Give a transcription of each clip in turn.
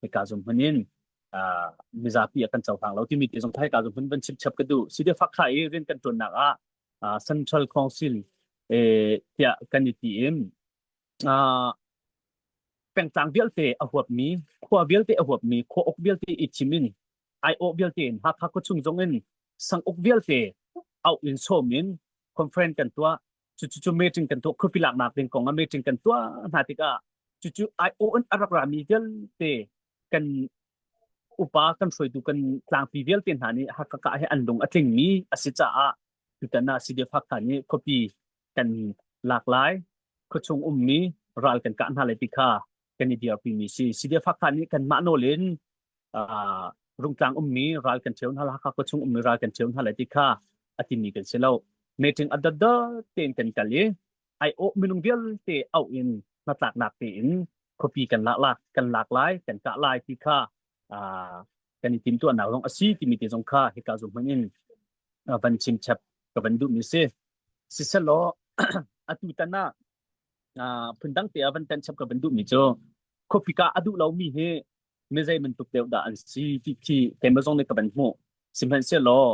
Hika zum hmun in mizapi a kan cohlang lo timi te zong kha hika zum hmun van chim chap ka duh. CDF Hakha i rian kan ṭuannak ah Central Council tiah kan i ti in pengtlang vialte a huapmi, khua vialte a huapmi, khua uk vialte i thim in aiawh vialte in Hakha khuachung zong in sanguk vialte auh in sawm in conference kan tuah. Cucu cu meeting kan tuah, khuapi laknak ding kong ah meeting kan tuah hna tikah cucu aiawh in a rak rami vialte kan upa kan hruaitu kan tlangpi vialte hna nih Hakha kah hi an lung a tlingmi a si caah tutan ah CDF Hakha nih khuapi kan lak lai, khuachung ummi ral kan kah hna lai ti kha kan i dirpimi si. CDF Hakha nih kanmah nawl in Rungtlang ummi ral kan ṭheo hna lai, Hakha khuachung ummi ral kan ṭheo hna lai ti kha a timi kan si lo. Meeting a dotdot tein kan kal i aiawh minung vialte auh in hnatlaknak tein khuapi kan lak lak kan lak lai, kan kah lai ti kha kan i timhtuahnak zong a si timi te zong kha hika zum hmanh in van chim chap ka van duhmi si. Siselaw atu tan ah phundang te ah van tan chap ka van duhmi cu khuapi kah a duh lomi hi mi zei bantuk deuh dah an si ti khi keimah zong nih ka van hmuh. Sihmanhsehlaw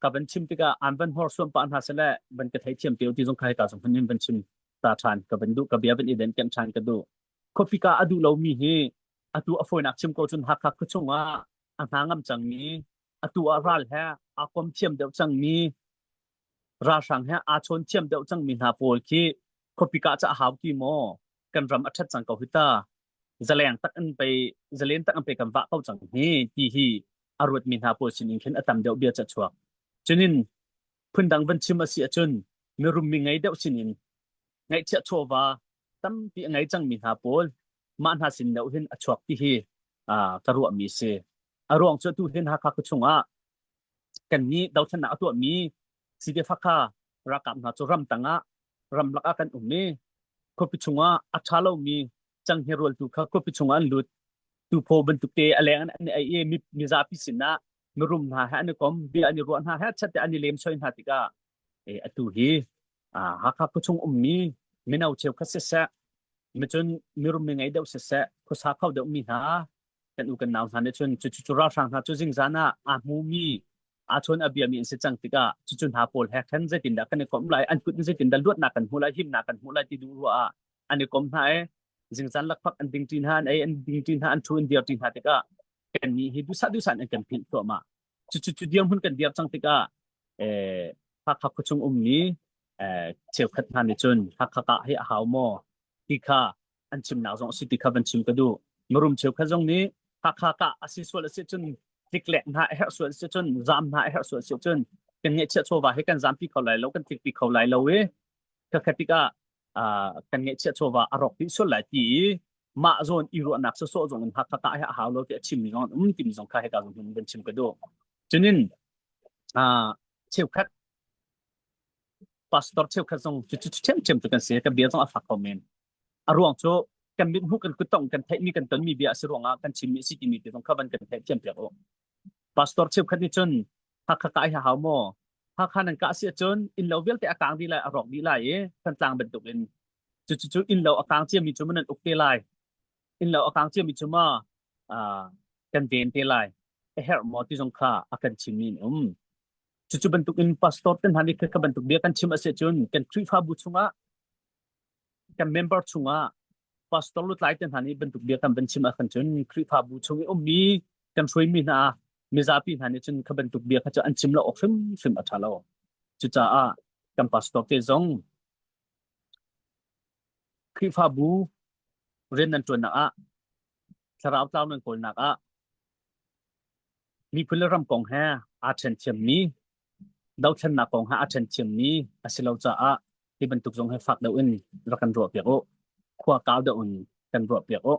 ka van chim tikah an van hnorsuan pah hna seh le van ka theithiam te ti zong kha hika zong in van chim ta ṭhan ka van duh, ka bia van i den ken ṭhan ka duh. Khuapi ka a duh lomi hi atu a fawinak chim ko cun Hakha khuachung ah a hna ngam cangmi, atu ah ral he aa kom thiam deuh cangmi, ralhrang he aa chawn thiam deuh cangmi hna pawl khi khuapi kah ca a hau ti maw? Kan ram a ṭhat cang ko hi ta. Zaleng tak in pei zalen tak in pei kan vah ko cang hi ti hi a ruatmi hna pawl sinin khin a tam deuh bia ca chuak. Cunin phundang van chim a si ahcun mirum mi ngei deuh sinin ngaihchiah chawva tampi a ngei cangmi hna pawl mah hna sin deuh hin a chuak ti hi ka ruahmi si. A ruang cu atu hin Hakha khuachung ah kannih dothlennak a tuahmi CDF Hakha ralkap hna cu ramtang ah ramlak ah kan um i khuapi chungah a ṭha lomi canghngia rualtu kha khuapi chungah an lut. Tuphaw bantuk te a leng an i ei i mizapi sinah mirum hna he an i kom, bia an i ruah hna he chat te an i lemsoi hna tikah atu hi Hakha khuachung ummi mino cheukhat siseh, micun mirum mi ngei deuh siseh, khuasa kho deuhmi hna kan u kan nau hna nih cun cucu cu ralhrang hna cu zingzan ah aa hmumi aa chawn a biami an si cang tikah cucu hna pawl he khan zeitindah kan i komh lai, an kut in zeitindah luatnak kan hmuh lai, himnak kan hmuh lai ti duh ruah ah an i kom hna i zingzan lakphak an ding ṭi hna, an ei an ding ṭi hna, an ṭhu an dir ṭi hna tikah kannih hi duhsah duhsah in an kan philh thluahmah. Cucu cu dirhmun kan dir cang tikah Hakha khuachung ummi cheukhat hna nih cun Hakha kah hi a hau maw ti kha an chimnak zong a si ti kha van chim ka duh. Mirum cheukhat zong nih Hakha kah a si sual a si cun tliklek hna a herh sual a si cun zaam hna a herh sual a si cun kan ngeihchiah chawva hi kan zaampi kho lai lo, kan tlikpi kho lai lo i khakha tikah kan ngeihchiah chawva a rawk dih sual lai ti i mah zawn i ruahnak sawsawh zong in Hakha kah hi a hau lo ti a chimmi zong an um timi zong kha hika zong hin van chim ka duh. Cunin cheukhat pastor cheukhat zong cu cu ṭhiamṭhiam cu kan si, kan bia zong a fak kho men. A ruang cu kan mit hmuh kan kuttong kan theihmi kan tonmi bia a si ruangah kan chimmi a si timi te zong kha van kan theih thiam piak u. Pastor cheukhat nih cun Hakha kah hi hau maw? Hakha nan kah si ahcun innlo vialte a kang dih lai, a rawk dih lai i Thantlang bantuk in cu cu innlo a kang ciami cu nan uk te lai. Innlo a kang ciami cu ma kan ven te lai. A herh maw ti zong kha a kan chimmi an um. Cucu bantuk in pastor te hna nih kha bantuk bia kan chim a si ahcun kan Khrihfabu chungah kan member chungah pastor lutlai te hna nih bantuk bia kan van chim ahkhan cun Khrihfabu chung i ummi kan hruaimi hna mizapi hna nih cun kha bantuk bia kha cu an chim lo awk hrimhrim a ṭha lo. Cucaah kan pastor te zong Khrihfabu rian nan ṭuannak ah thlarau tlau nan kawlnak ah miphun le ram kong he aa ṭhen thiammi dothlennak kong he aa ṭhen thiammi a si lo caah hi bantuk zong hi fak deuh in rak kan ruah piak u. Khua kau deuh in kan ruah piak u.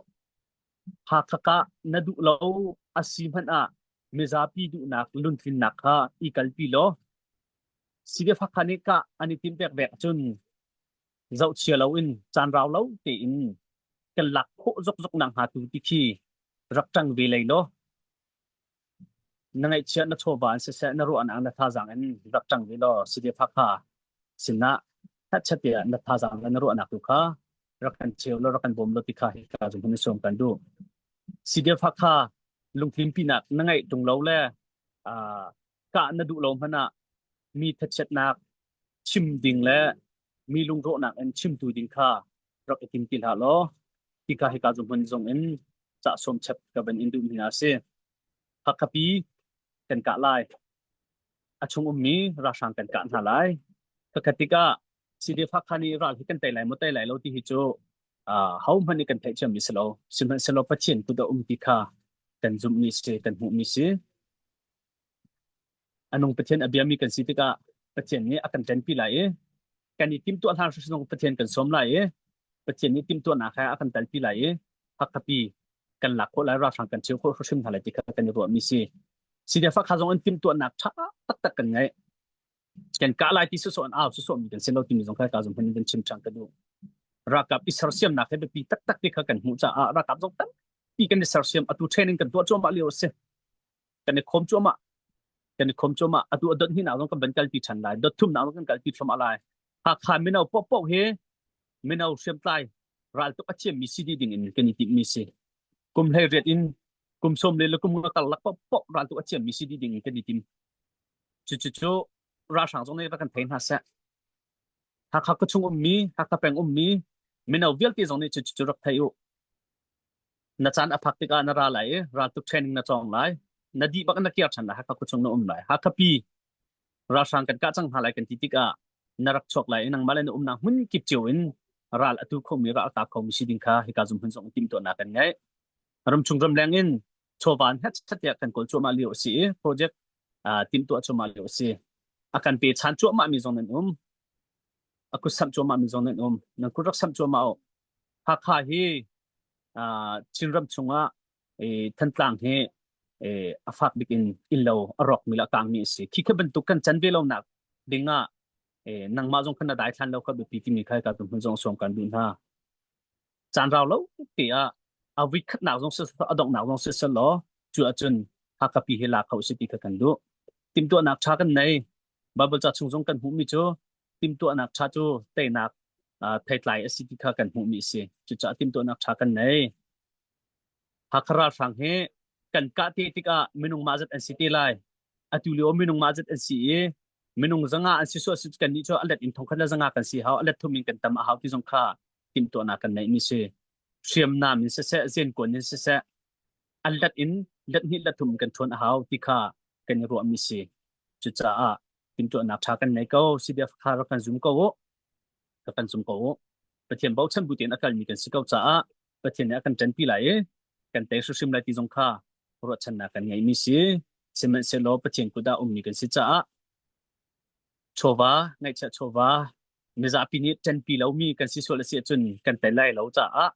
Hakha kah na duh lo a si hmanh ah mizapi duhnak luntlinnak kha i kalpi law CDF Hakha nih kah an i timh pek vek ahcun zohchia loin caan rau lo tein kan lak khawh zokzok nak hnga tu ti khi rak ṭang ve lei law na ngaihchiat na chawva in siseh na ruahnak na thazaang in rak ṭang ve law CDF Hakha sinah hngatchat tiah na thazaang le na ruahnak tu kha rak kan cheu law rak kan bawm law ti kha hika zung hun i sawm kan duh. CDF Hakha lungtlinpinak na ngeih ṭung lo le uh, kah na duh lo hmanh ah mi thachiatnak chim ding le mi lungrawhnak in chimtu ding kha rak i tim ti hlah law hika hika zu hmun zong in cah sawm chap ka van in duh mi hna si. Hakha pi kan kah lai. A chung ummi ralhrang kan kah hna lai. Khakhat tikah CDF Hakha nih ral hi kan tei lai maw tei lai lo ti hi cu uh, ho hmanh nih kan theih thiammi si lo. Sihmanhsehlaw Pathian kut a um ti kha kan zumhmi si, kan hmuhmi si. A nung Pathian a biami kan si tikah Pathian nih a kan ṭanpi lai i kan i timhtuah hlan hrimhrim Pathian kan sawm lai i Pathian nih timhtuahnak he a kan telpi lai i Hakhapi kan lak khawh lai ralhrang kan cheu khawh hrimhrim hna lai ti kha kan i ruahmi si. CDF Hakha zong in timhtuahnak ṭha taktak kan ngei. Kan kah lai ti sawsawh an au sawsawh mi kan si lo timi zong kha ka zong hman in chim ṭhan ka duh. Ralkap i sersiamnak he biapi taktak ti kha kan hmuh caah ralkap zong tampi kan i sersiam atu training kan tuah cuahmah lio a si. Kan i khawm cuahmah. Kan i khawm cuahmah. Atu a dot hnih zong kan van kalpi ṭhan lai. Dot thumnak zong kan kalpi thluahmah lai. Hakha mino paohpaoh hi mino hriamtlai raltuk a thiammi si dih ding in kan i timhmi si. Kum hlei riat in kum sawm le kum nga karlak paohpaoh raltuk a thiammi si dih ding in kan i tim. Cucu ralhrang zong nih rak kan thei hna seh. Hakha khuachung ummi, Hakha peng ummi mino vialte zong nih cucu rak thei u. Na caan a phak tikah na ra lai i raltuk training na cawng lai. Na dih bak na kir ṭhan lai. Hakha khuachung na um lai. Hakha pi ralhrang kan kah cang hna lai kan ti tikah na rak chuak lai i nangmah le na umnak hmun kip cio in ral atu khomi ral a kap khomi si ding kha hika zum hmun zong timhtuahnak kan ngeih. Ramchung ramleng in chawva in hetchat tiah kan kawl cuahmah lio a si i project timhtuah cuahmah lio a si. A kan pe chan cuahmah mi zong nan um. A kut samh cuahmah mi zong nan um. Nan kut rak samh cuahmah u. Hakha hi Chinram chungah Thantlang hi a fak bik in innlo a rawkmi le a kangmi a si. Khi kha bantuk kan can ve lonak ding ah nangmah zong khan na daithlan lo kha biapi timi kha ka hmun zong sawm kan duh hna. Caan rau lo te ah a voi khatnak zong si a donghnak zong si selaw cu ahcun Hakha pi hi la kho si ti kha kan duh. Timhtuahnak ṭha kan nei. Bible ca chung zong kan hmuhmi cu timhtuahnak ṭha cu teinak theitlai a si ti kha kan hmuhmi a si. Cucaah timhtuahnak ṭha kan nei. Hakha ralhrang hi kan kah te tikah minung mah zat an si te lai. Atu lio minung mah zat an si i minung zanga an si suah si kan nih cu a let in thongkhat le zanga kan si hau, a let thum in kan tam a hau ti zong kha timhtuahnak kan neih mi si. Hriamnam in siseh, zenkuan in siseh, a let in let hnih let thum in kan ṭhuan a hau ti kha kan i ruah mi si. Cucaah timhtuahnak ṭha kan nei ko. CDF kha rak kan zum ko u. Rak kan zum ko u. Pathian bochan bu tein a kalmi kan si ko caah Pathian nih a kan ṭanpi lai i kan tei hrimhrim lai ti zong kha ruahchannak kan ngeihmi si. Sihmanhsehlaw Pathian kut ah ummi kan si caah chawva, ngaihchiah chawva, mizapi nih ṭanpi lomi kan si sual a si ahcun kan tei lai lo caah.